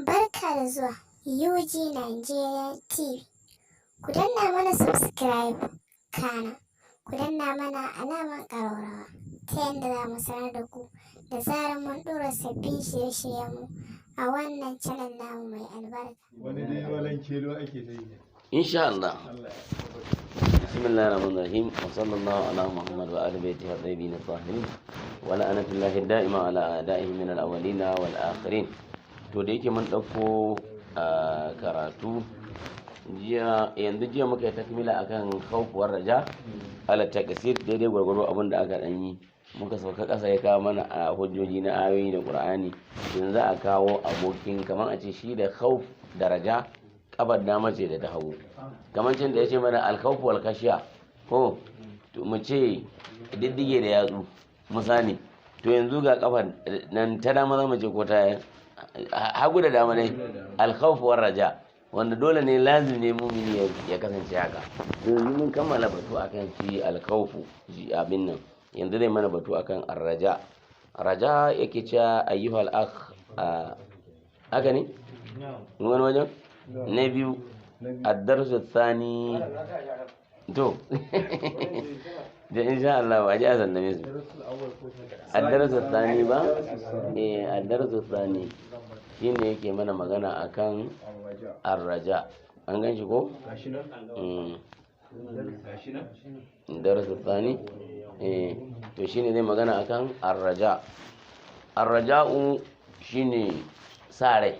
Barka da zuwa UG Nigeria TV. Ku danna mana subscribe, kana ku danna mana alamar ƙararrawa ta yadda za mu sanar da ku da zarar mun ɗora sabbin shirye-shiryenmu a wannan channel namu mai albarka. Wani dai walan kelo ake ta yi. Insha Allah. Allah ya tabbatar. Bismillahir rahmanir rahim, wa sallallahu ala Muhammad wa ali baitihi at-tayyibin at-tahirin, wa la'natullahi da'ima ala a'da'ihi min al-awwalin wal akhirin. To, da yake mun dauko karatu jiya, yanzu jiya muka yi takmila akan khawf war raja ala taqsir, daidai gwargwaro abin da aka dan yi, muka sauka kasa, ya kawo mana a hujjoji na ayoyi da Qur'ani. Yanzu za a kawo abokin, kamar a ce shi da khawf da raja kabar dama ce da ta hagu, kamar can da ya ce mana alkhawf wal khashiya, ko to mu ce diddige da yatsu misali. To, yanzu ga kafar nan ta dama za mu ce ko ta hagu da dama ne, alkhawf war raja, wanda dole ne, lazim ne mumini ya kasance haka. Yanzu mun kammala batu akan shi alkhawfu, shi abin nan, yanzu zai mana batu akan arraja. Raja yake cewa, ayyuhal akh, haka ne mun wani wajen na biyu, ad-darsu thani. To, da insha Allah ba ji a sallame su. Ad-darsu thani ba, eh, ad-darsu thani shine yake mana magana akan arraja. An gan shi ko? Gashi nan. Gashi nan. Darasu thani, eh, to shine zai magana akan arraja. Arraja'u shine sa rai,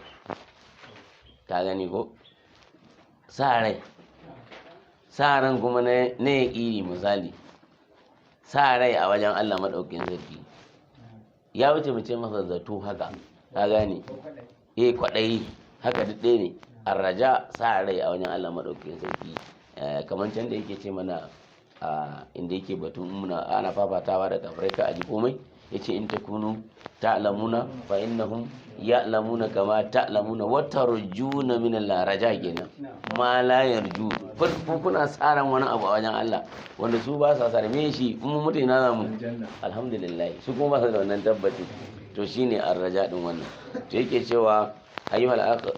ka gani ko? Sa rai, sa ran kuma na yaƙini. Misali, sa rai a wajen Allah maɗaukin sarki ya wuce mu ce masa zato haka, ka gane? Eh, kwaɗayi haka, duk ɗaya ne. Arraja, sa rai a wajen Allah maɗaukin sarki. Kamar can da yake ce mana a inda yake batun muna ana fafatawa da kafirai, ka aji komai, yace in takunu ta'lamuna fa innahum ya'lamuna kama ta'lamuna wa tarjuna min Allah, raja kenan, ma la yarju. Ku kuna tsaran wani abu a wajen Allah wanda su ba sa sare me shi. In mun mutu, ina za mu? Aljanna. Alhamdulillah, su kuma ba su da wannan tabbaci. To, shine arraja din wannan. To, yake cewa, ayyuhal akh,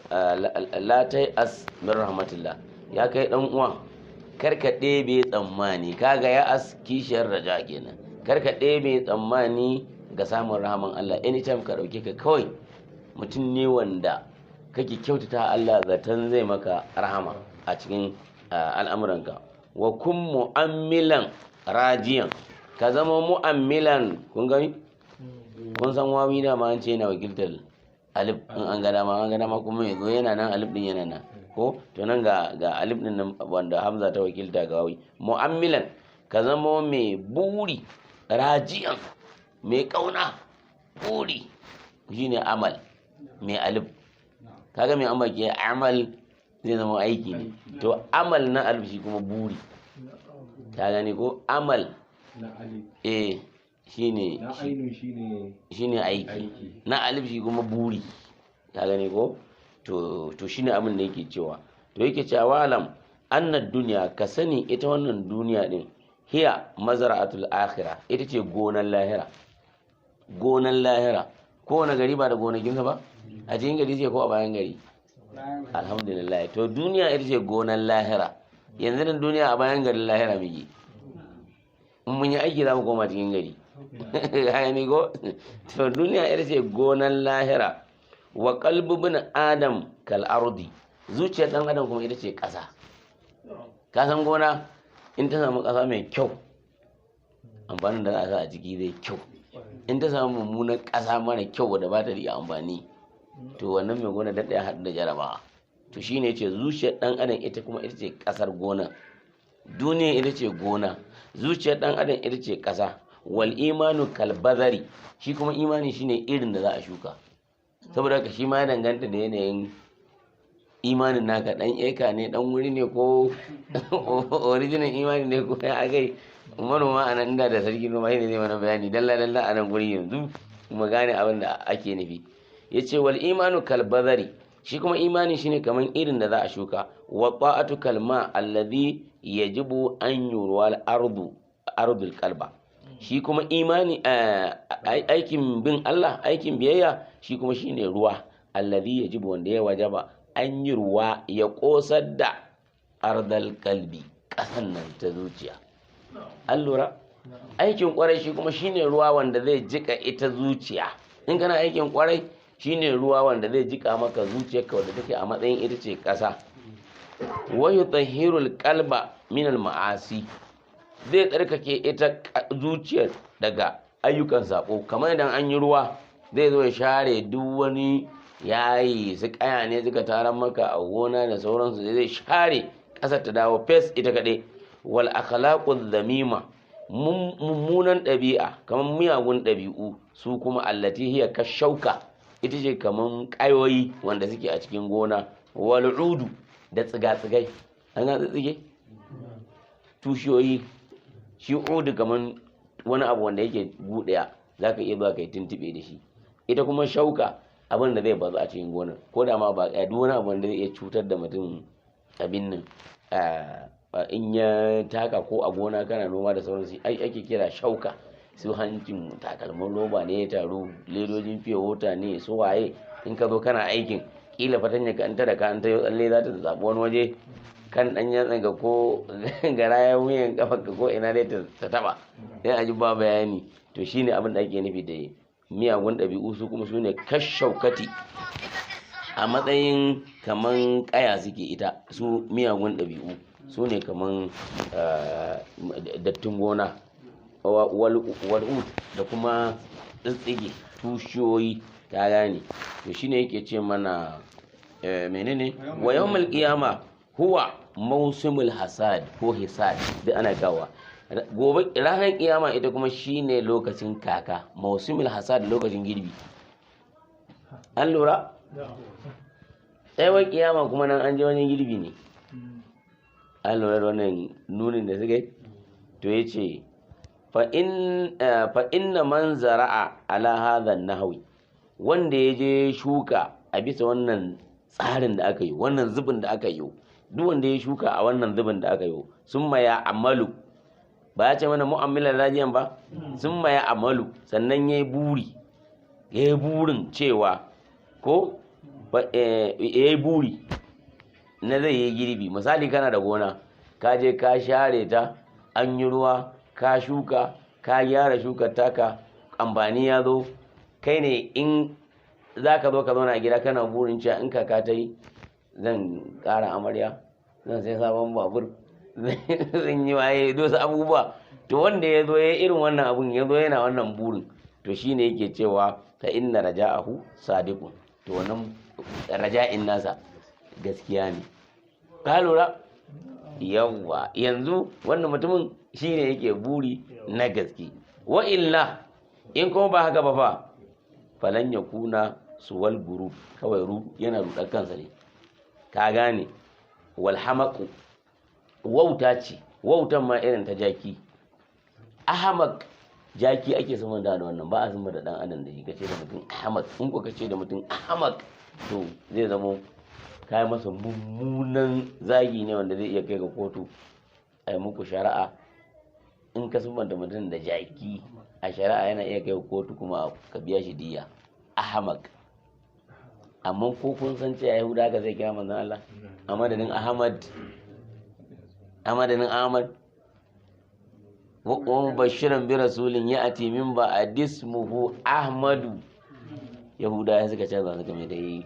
la as min rahmatillah. Ya kai dan uwa, karka ɗebe tsammani. Kaga ya as kishiyar raja kenan. Karka ɗebe tsammani ga samun rahaman Allah. Anytime ka ɗauke ka kawai mutum ne wanda kake kyautata Allah zaton zai maka rahama a cikin al'amuranka. Wa kun mu'ammilan rajiyan, ka zama mu'ammilan. Kun gani, kun san wawi da ma an ce yana wakiltar alif in an ga dama, an ga dama kuma yanzu yana nan, alif din yana nan ko? To, nan ga alif din nan wanda hamza ta wakilta, ga wawi. Mu'ammilan, ka zama mai buri, rajiyan, mai kauna, buri shine amal mai alif. Kaga mai amal ke amal zai zama aiki ne. To, amal na alif shi kuma buri, ka gani ko? Amal Na alif. Eh, shine. Na ainun shine Shine aiki. Aiki. Na alif shi kuma buri, ka gani ko? To, shine abin da yake cewa. To, yake cewa, walam annad duniya, ka sani ita wannan duniya din, hiya mazra'atul akhirah, ita ce gonan lahira. Gonan lahira, kowane gari ba da gonakinsa ba? A cikin gari sai ko a bayan gari? Alhamdulillah. To, duniya ita ce gonan lahira. Yanzu nan duniya a bayan garin lahira muke. In mun yi aiki, za mu koma cikin gari, ka gani ko? To, duniya ita ce gonan lahira. Wa qalbu ibn adam kal ardi, zuciyar dan adam kuma ita ce ƙasa. Ka san gona in ta samu ƙasa mai kyau, amfanin da za a sa a ciki zai kyau. In ta samu mummunan ƙasa mara kyau wadda ba ta da amfani, to wannan mai gona da ya haɗu da jarabawa. To, shine ce zuciyar dan adam ita kuma ita ce ƙasar gona. Duniya ita ce gona, zuciyar dan adam ita ce ƙasa. Wal imanu kal bazari, shi kuma imani shine irin da za a shuka. Saboda haka shi ma ya danganta da yanayin imanin naka, dan eka ne, dan wuri ne, ko original imani ne, ko ya agai manoma a nan. Inda da sarki noma shine zai mana bayani dalla dalla a nan guri yanzu mu gane abin da ake nufi. Yace wal imanu kal bazari, shi kuma imani shine kaman irin da za a shuka. Wa ta'atu kalma alladhi yajibu an yurwa al ardu ardul qalba, shi kuma imani, aikin bin Allah, aikin biyayya, shi kuma shine ruwa. Alladhi yajibu, wanda ya wajaba an yi ruwa ya kosar da ardal kalbi, kasan nan ta zuciya. An lura, aikin kwarai shi kuma shine ruwa wanda zai jika ita zuciya. In kana aikin kwarai, shine ruwa wanda zai jika maka zuciyarka, wanda take a matsayin ita ce kasa. Wa yutahhirul qalba min al ma'asi, zai tsarkake ita zuciyar daga ayyukan sako. Kamar idan an yi ruwa, zai zo ya share duk wani yayi, su kaya ne suka taran maka a gona da sauransu, zai share ƙasar ta dawo fes ita kaɗai. Wal akhlaqu dhamima, mummunan ɗabi'a, kamar miyagun ɗabi'u, su kuma allati hiya kashauka, ita ce kamar ƙayoyi wanda suke a cikin gona. Wal udu, da tsiga-tsigai. An ga tsitsige tushiyoyi, shi udu kamar wani abu wanda yake buɗewa, za ka iya zuwa ka yi tuntuɓe da shi. Ita kuma shauka, abin da zai bazu a cikin gonar, ko da ma ba ƙaya, duk wani abu wanda zai iya cutar da mutum, abin nan in ya taka ko a gona kana noma da sauransu, ai ake kira shauka. Su hancin takalmin roba ne ya taru, ledojin fiye wota ne, su waye. In ka zo kana aikin, kila fatanya ka in ta da ka an ta yi tsalle, za ta zaɓi wani waje kan ɗan yatsan ka ko garaya wuyan kafa ka ko ina dai ta taɓa, sai a ji ba bayani. To shine abin da ake nufi da miyagun ɗabi'u, su kuma su ne kashaukati, a matsayin kaman ƙaya suke. Ita su miyagun ɗabi'u su ne kaman dattin gona, wal'ud, da kuma tsitsige tushiyoyi, ta gane. To shine yake ce mana menene? Wa yawmul qiyama huwa mawsimul hasad ko hisad, duk ana kawa. Gobe ranar kiyama ita kuma shine lokacin kaka, mawsimul hasad, lokacin girbi. An lura, tsayawar kiyama kuma nan an je wajen girbi ne. An lura da wannan nunin da suka yi. To ya ce fa inna man zara'a ala hadha nahwi, wanda ya je shuka a bisa wannan tsarin da aka yi, wannan zubin da aka yi, duk wanda ya shuka a wannan zubin da aka yi, sun ya amalu, ba ya ce mana mu'amilar rajiyan ba, sun ya amalu, sannan ya yi buri, ya yi burin cewa ko ya yi buri na zai yi girbi. Misali, kana da gona, ka je ka share ta, an yi ruwa, ka shuka, ka gyara shukar taka, amfani ya zo. Kai ne in za ka zo ka zauna a gida, kana burin cewa in kaka ta yi, zan ƙara amarya, zan sai sabon babur, zan yi waye, wasu abubuwa. To wanda ya zo ya irin wannan abun, ya zo yana wannan burin, to shine yake cewa ta inna raja'ahu sadiqun, to wannan raja'in nasa gaskiya ne. Ka lura? Yawwa, yanzu wannan mutumin shine yake buri na gaske. Wa illa, in kuma ba haka ba fa, falan ya kuna suwal guru, kawai ru yana rudar kansa ne, ka gane. Wal hamaku, wauta ce, wautan ma irin ta jaki. Ahmak, jaki ake saman da wannan, ba a sama da dan adam da shi. Kace da mutum ahmak, in ko kace da mutum ahmak, to zai zamo kai masa mummunan zagi ne wanda zai iya kai ga kotu a yi muku shari'a. In ka da mutum da jaki a shari'a, yana iya kai kotu kuma ka biya shi diya. Ahmak. Amma ko kun san cewa Yahuda ka zai kira manzon Allah a madadin Ahmad, a madadin Ahmad? Wa mubashiran bi rasulin ya'ti min ba'dismuhu Ahmadu. Yahuda ya suka canza, suka mai dai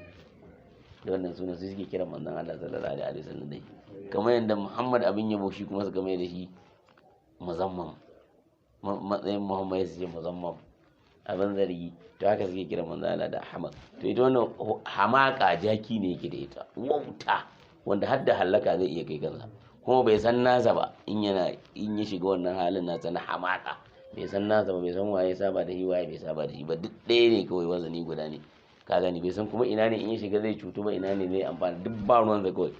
da wannan sunan su suke kiran manzon Allah sallallahu alaihi wasallam dai, kamar yadda Muhammad abin yabo, shi kuma suka mai da shi muzammam, matsayin Muhammad ya ce muzammam, abin zargi. To haka suke kiran manzon Allah da Ahmad. To ita wannan hamaka, jaki ne yake da ita, wauta wanda har da halaka zai iya kai kansa, kuma bai san nasa ba. In yana in ya shiga wannan halin nasa na hamaka, bai san nasa ba, bai san waye saba da shi, waye bai saba da shi ba, duk ɗaya ne kawai, wazani guda ne, ka gani. Bai san kuma ina ne in ya shiga zai cutu ba, ina ne zai amfana, duk ba ruwan kawai,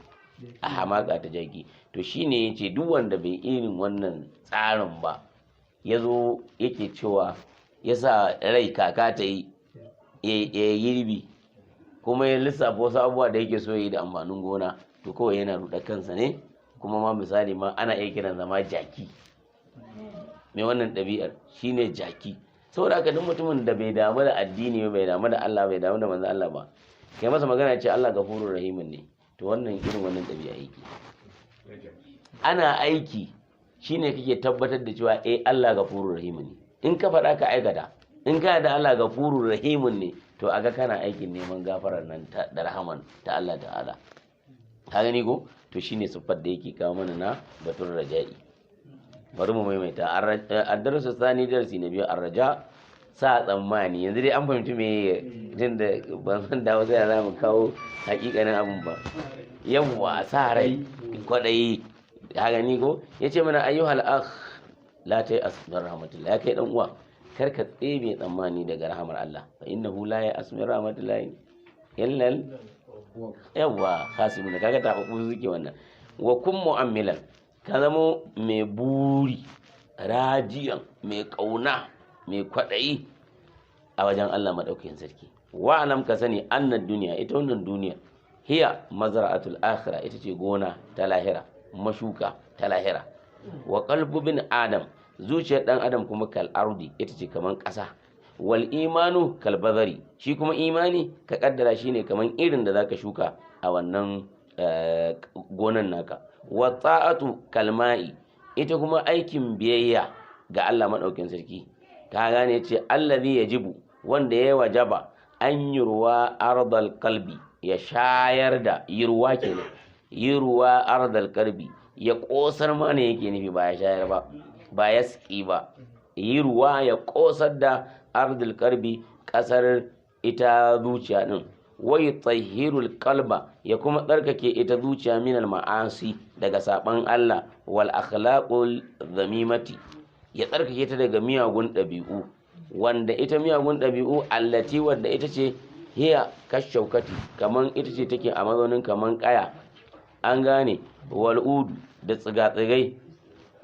a hamaka ta jaki. To shine yace duk wanda bai irin wannan tsarin ba, ya zo yake cewa ya sa rai kaka ta yi ya girbi, kuma ya lissafa wasu abubuwa da yake so yi da amfanin gona, to kawai yana ruɗa kansa ne. Kuma ma misali ma ana iya kiran zama jaki, mai wannan ɗabi'ar shine jaki. Saboda haka duk mutumin da bai damu da addini ba, bai damu da Allah, bai damu da manzon Allah ba, Kai masa magana ce Allah gafurur rahimun ne. To wannan irin wannan ɗabi'a yake. Ana aiki shine kake tabbatar da cewa eh Allah gafurur rahimun ne. In ka faɗa ka aikata, in ka da Allah gafurur rahimun ne, to aga kana aikin neman gafarar nan da rahaman ta Allah ta'ala. Ka gani ko? To shine siffar da yake kawo mana na batun raja'i. Bari mu maimaita. Ad-darasu thani, darasi na biyu, ar-raja, sa tsammani. Yanzu dai an fahimci me tun da ban san da wasu za mu kawo hakikanin abun ba. Yawwa, sa rai, kwaɗayi. Ka gani ko? Yace mana ayyuhal akh la ta asmin rahmatullah, ya kai dan uwa, kar ka tsebe tsammani daga rahamar Allah, fa innahu la ya asmin rahmatullah illal yawwa khasibuna. Kaga ta ku suke wannan. Wa kun mu'ammilan, ka zamo mai buri, rajiyan, mai kauna, mai kwaɗayi a wajen Allah madaukakin sarki. Wa alam, ka sani, annan duniya, ita wannan duniya, hiya mazra'atul akhirah, ita ce gona ta lahira, mashuka ta lahira. Wa qalbu bin adam, zuciyar dan adam kuma, kal ardi, ita ce kaman ƙasa. Wal imanu kal bazari, shi kuma imani ka kaddara shine kaman irin da zaka shuka a wannan gonan naka. Wa ta'atu kalma'i, ita kuma aikin biyayya ga Allah madaukakin sarki, ka gane, ce allazi yajibu, wanda ya wajaba an yurwa ardal qalbi, ya shayar da, yurwa kenan, yurwa ardal qalbi, ya kosar mana yake nufi, ba ya shayar ba, ba ya ski ba, yurwa, ya kosar da ardal qalbi, kasar ita zuciya din. Wai tsahirul kalba, ya kuma tsarkake ita zuciya, minal ma'asi, daga saban Allah, wal akhlaqul zamimati, ya tsarkake ta daga miyagun ɗabi'u, wanda ita miyagun ɗabi'u, allati, wanda ita ce, hiya kashaukati, kaman ita ce take a mazaunin kaman kaya, an gane, wal udu, da tsiga-tsigai.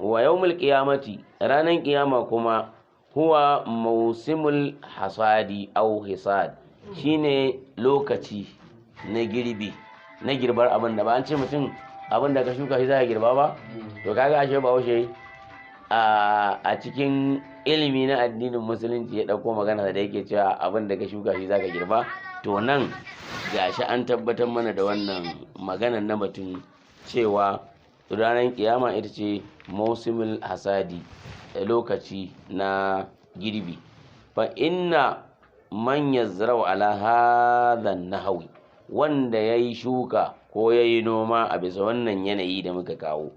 Wa yawmul qiyamati, ranan qiyama kuma, huwa mausimul hasadi au hisad, shine lokaci na girbi, na girbar abin da ba an ce mutum abin da ka shuka shi za ka girba ba. To kaga ashe ba washe a cikin ilimi na addinin musulunci ya ɗauko magana da yake cewa abin da ka shuka shi za ka girba. To nan gashi an tabbatar mana da wannan maganar na batun cewa ranar kiyama ita ce mausimul hasadi, lokaci na girbi. Fa inna man yazra'u ala hadha nahwi, wanda yayi shuka ko yayi noma a bisa wannan yanayi da muka kawo,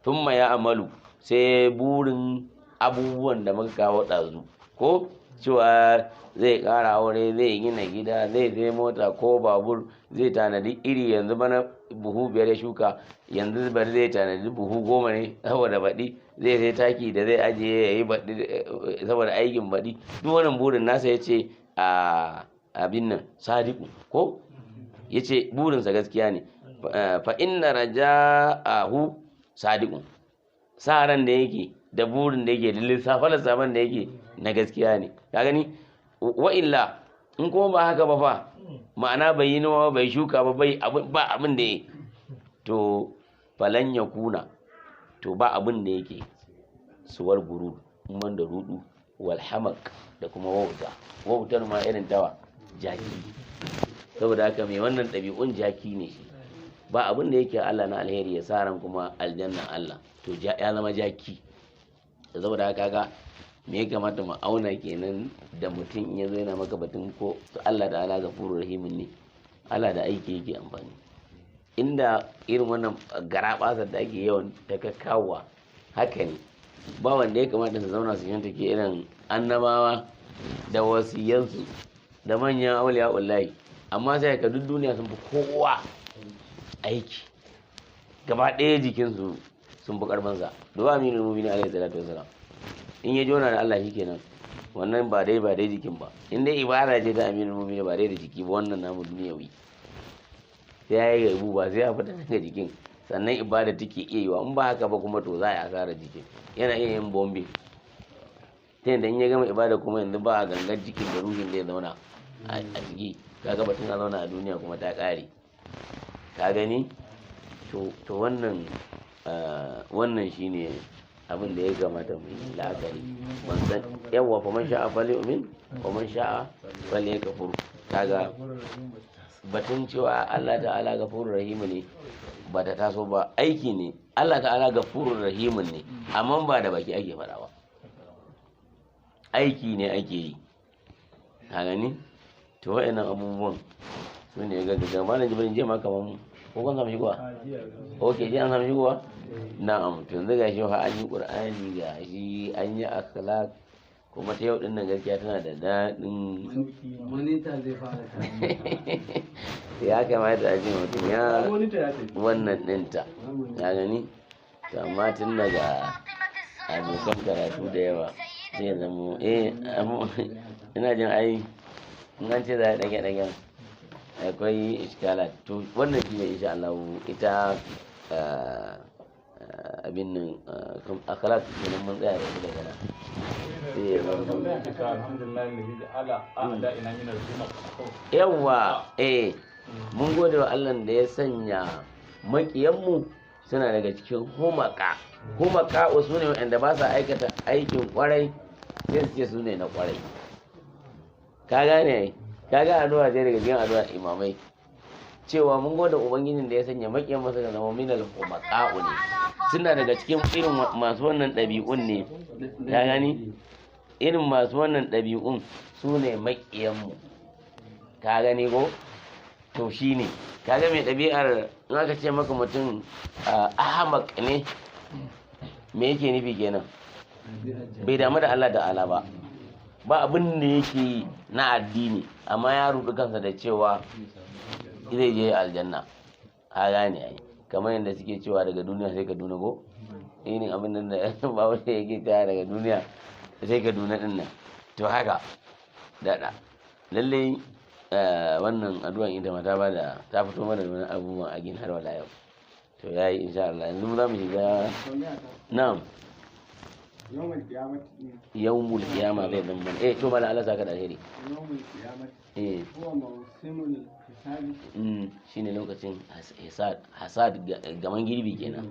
thumma ya amalu, sai burin abubuwan da muka kawo ɗazu, ko cewa zai ƙara aure, zai gina gida, zai sai mota ko babur, zai tanadi iri, yanzu bana buhu 5 ya shuka, yanzu bari zai tanadi buhu 10 ne saboda baɗi, zai sai taki da zai ajiye ya yi baɗi saboda aikin baɗi. Duk wannan burin nasa, ya ce a abin nan sadiku ko ya ce burinsa gaskiya ne. Fa inna raja'ahu sadiku, sa ran da yake da burin da yake da lissafe lissafen da yake na gaskiya ne. Ka gani? Wa illa, in kuma ba haka ba fa, ma'ana bai yi noma ba, bai shuka ba, bai ba abin da yake, to falan ya kuna, to ba abin da yake suwar guru man da rudu, wal hamak, da kuma wauta, wautar ma irin tawa jaki. Saboda haka mai wannan ɗabi'un jaki ne shi, ba abin da yake Allah na alheri ya sa ran kuma aljannan Allah, to ya zama jaki. Saboda haka ga me ya kamata mu auna kenan da mutum in ya zo yana maka batun ko to Allah da Allah gafurur rahimun ne, Allah da aiki yake amfani. Inda irin wannan garabasar da ake yawan ta kakkawa haka ne, ba wanda ya kamata su zauna su yanta ke irin annabawa da wasiyansu da manyan auliya ullahi, amma sai ka duk duniya sun fi kowa aiki, gaba ɗaya jikinsu sun fi karfinsa. Duba aminul mu'minin alaihi salatu wasalam, in ya jona da Allah shikenan, wannan ba dai ba dai jikin ba, in dai ibada ce ta aminul mu'minin ba dai da jiki ba, wannan namu duniyawi sai ya yi gaibu ba sai ya fita daga jikin sannan ibada take iya yiwa. In ba haka ba kuma to za a yi asarar jikin, yana iya yin bombe ta yadda in ya gama ibada kuma yanzu ba a gangar jikin da ruhin zai zauna a ciki, kaga batun a zauna a duniya kuma ta ƙare. Ka gani? To wannan wannan shine abin da ya kamata mu yi la'akari. Ban san yawwa, fa man sha'a falyu'min wa man sha'a falyakfur. Kaga Batun cewa Allah ta'ala gafurur rahimu ne ba ta taso ba, aiki ne. Allah ta'ala gafurur rahimun ne, amma ba da baki ake faɗa ba, aiki ne ake yi. Ka gani? To wa'annan abubuwan su ne ga gaga. Malam Jibrin, je ma kaman ko kun samu shigowa? Ok, je an samu shigowa. Na'am. To yanzu ga shi fa an yi Qur'ani, ga shi an yi akhlaq, kuma ta yau din nan gaskiya tana da daɗin. Monita zai fara. Ya kamata a ce mutum ya Monita ya tafi. Wannan ɗinta ya gani. To amma tun daga abokan karatu da yawa sai ya zamo ina jin ai in an ce za a ɗage ɗagen akwai iskala. To wannan shi ne insha Allah ita abin nan akhlaq kenan. Mun tsaya yanzu daga nan sai ya zamo Alhamdulillah alladhi ja'ala a'da'ina min al-umam. Yawwa, mun gode wa Allah da ya sanya maƙiyanmu suna daga cikin humaka. Humaka su ne waɗanda ba sa aikata aikin kwarai sai su ce su ne na kwarai. Ka gane ai? Ka ga addu'a ce daga cikin addu'a imamai cewa mun gode ubangijin da ya sanya maƙiyan masa ga zama minal humaka ne, suna daga cikin irin masu wannan ɗabi'un ne. Ka gani, irin masu wannan ɗabi'un su ne maƙiyanmu. Ka gani ko? To shi ne kaga mai ɗabi'ar in aka ce maka mutum ahmaq ne, me yake nufi kenan? Bai damu da Allah ta'ala ba, ba abin da yake yi na addini, amma ya rudu kansa da cewa zai je aljanna. Ka gane ai? Kamar yadda suke cewa daga duniya sai Kaduna ko irin abin nan da ba wanda yake cewa daga duniya sai Kaduna din nan. To haka daɗa lallai wannan addu'an ita ma ta bada, ta fito mana da wani abubuwan a gin har wala yau. To yayi insha Allah. Yanzu za mu shiga, na'am. Yawmul qiyamati. Yawmul qiyama zai zama mana. To mala Allah saka da alheri. Yawmul qiyamati huwa mawsimul hisabi. Shine lokacin hasad, hasad gaman girbi kenan.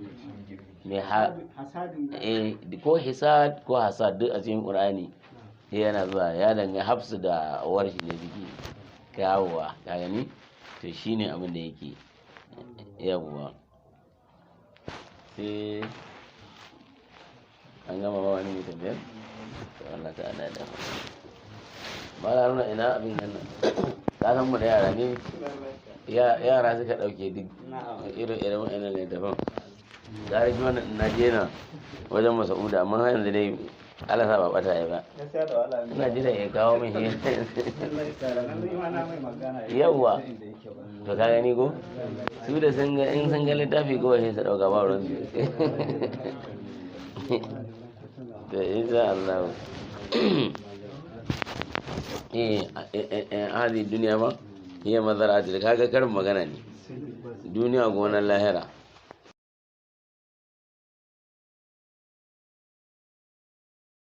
Me ha Hasadin. Ko hisad ko hasad duk a cikin Qur'ani yana zuwa, ya danga hafsu da warshi ne suke kawowa. Ka gani? To shine abin da yake. Yawwa, sai an gama ba wani mai tambayar. To Allah ta'ala da mala Haruna, ina abin nan nan? Ka san mu da yara ne, yara suka dauke duk irin irin wa'annan littafan. Gara shi wannan na je na wajen Masa'uda, amma har yanzu dai Allah sa ba bata ya ba. Gaskiya da wala. Ina jira ya kawo min shi. Yawwa, to ka gani ko su da sun ga, in sun ga littafi kawai sai su dauka, ba ruwan su. To insha Allah hadi duniya ba hiya mazara'atul, kaga karin magana ne, duniya gonar lahira.